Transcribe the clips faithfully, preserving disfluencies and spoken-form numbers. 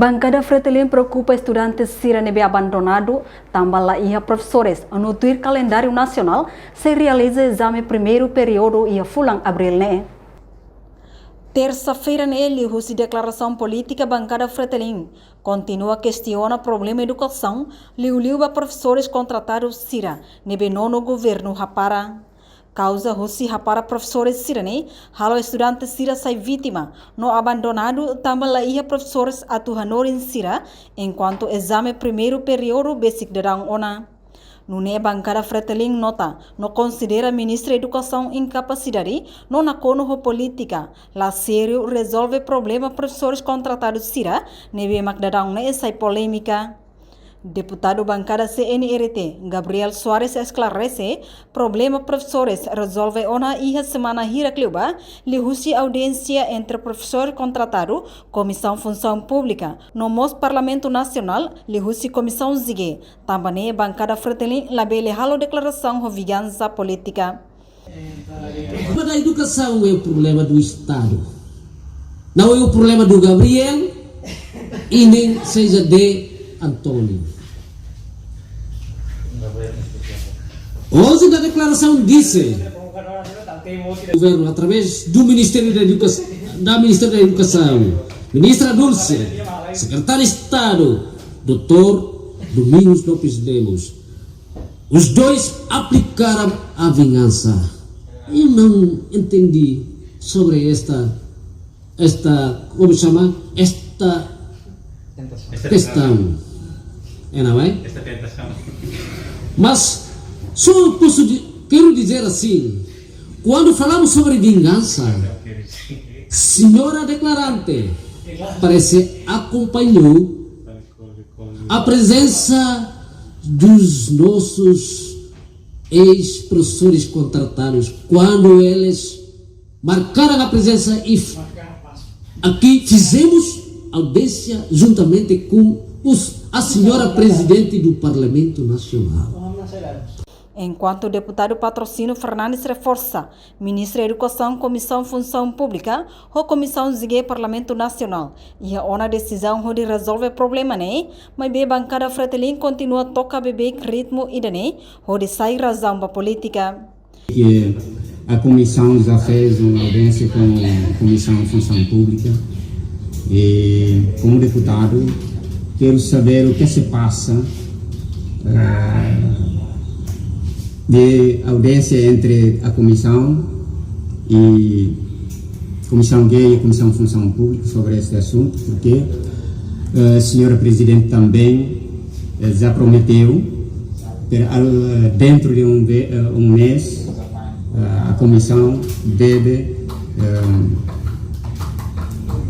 Bankada Fretilin preokupa estudante sira ne'ebé abandonadu tanba la iha profesores no tuir kalendáriu nasionál sei realiza ezame primeiru períodu iha fulan abríl ne'e. Tersa-feira ne'e, liuhusi deklarasaun polítika Bankada Fretilin kontinua kestiona problema edukasaun liuliu ba profesores kontratadu sira ne'ebé nono governu hapara. Kauza husi hapara profesores sira-ne'e halo estudante sira sai vítima no abandonadu tanba la iha profesores atu hanorin sira, enkuantu ezame primeiru períodu besik daudaun ona. Nune'e Bankada Fretilin nota no konsidera Ministra Edukasaun inkapasidade no nakonu ho polítika la sériu rezolve problema profesores kontratadu sira ne'ebé mak daudaun ne'e sai polémika. Deputadu Bankada C N R T, Gabriel Soares esklarese, problema profesores rezolve ona iha semana hirak liubá, liuhusi audiénsia entre profesór kontratadu, Komisaun Funsaun Públika, no mós Parlamentu Nasionál, liuhusi Komisaun Zigue. Tanba ne'e Bankada Fretilin labele halo deklarasaun ho vingansa polítika. Problema da educação é o problema do Estado. Não é o problema do Gabriel e nem seja de António. Hoje na declaração disse o governo através do Ministério da Educação, da Ministra da Educação, Ministra Dulce, Secretário de Estado, doutor Domingos Lopes Lemos, os dois aplicaram a vingança. Eu não entendi sobre esta, esta, como chama? Esta questão. É, não é? Esta tentação. Mas só posso di-, quero dizer assim, quando falamos sobre vingança, senhora declarante parece acompanhou a presença dos nossos ex-professores contratados, quando eles marcaram a presença e f-, aqui fizemos audiência juntamente com os, a senhora Presidente do Parlamento Nacional. Enkuantu deputadu Patrocínio Fernandes reforsa, Ministra Edukasaun, Komisaun Funsaun Públika, ho Komisaun Zigue Parlamentu Nasionál, iha ona desizaun hodi rezolve problema ne'e, maibé Bankada Fretilin kontinua toka beibeik ritmu ida-ne'e, hodi sai razaun ba polítika. Que a comissão já fez uma audiência com a Comissão Função Pública e, como deputado, quero saber o que se passa, eh, de audiência entre a comissão e Comissão G e a Comissão Função Pública sobre este assunto, porque, eh, a senhora Presidente também, eh, já prometeu, per-, al-, dentro de um ve-, eh, um mês, eh, a comissão deve, eh,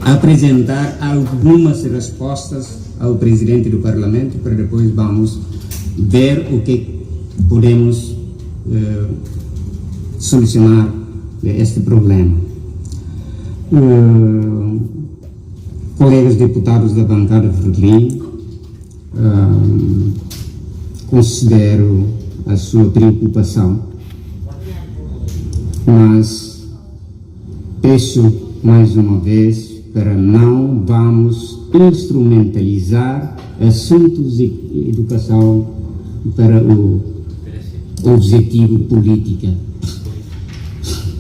apresentar algumas respostas ao Presidente do Parlamento, para depois vamos ver o que podemos, eh, solucionar este problema. Eh, colegas deputados da bancada Fretilin, eh, considero a sua preocupação, mas peço mais uma vez para não vamos instrumentalizar assuntos de educação para o objetivo política.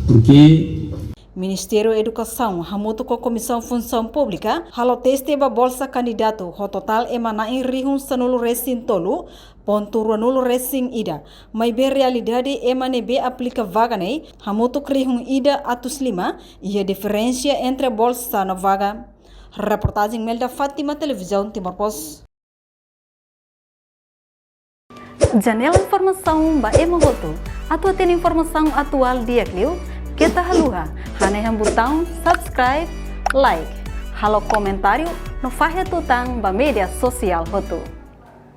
Porque Ministériu Edukasaun hamutuk ho Komisaun Funsaun Públika halo teste ba bolsa kandidatu ho totál ema na'in rihun sanulu resin tolu pontu ruanulu resin ida. Maibé realidade ema ne'ebé aplika vaga ne'e hamutuk rihun ida atus lima, iha diferensa entre bolsa no vaga. Reportajen Melda Fátima, Televizaun Timor Post. Janela informasaun ba ema hotu. Atu hatene informasaun atuál di'ak liu, keta haluha hanehan butaun subscribe, like, halo komentáriu no fahe tutan ba média sosiál hotu.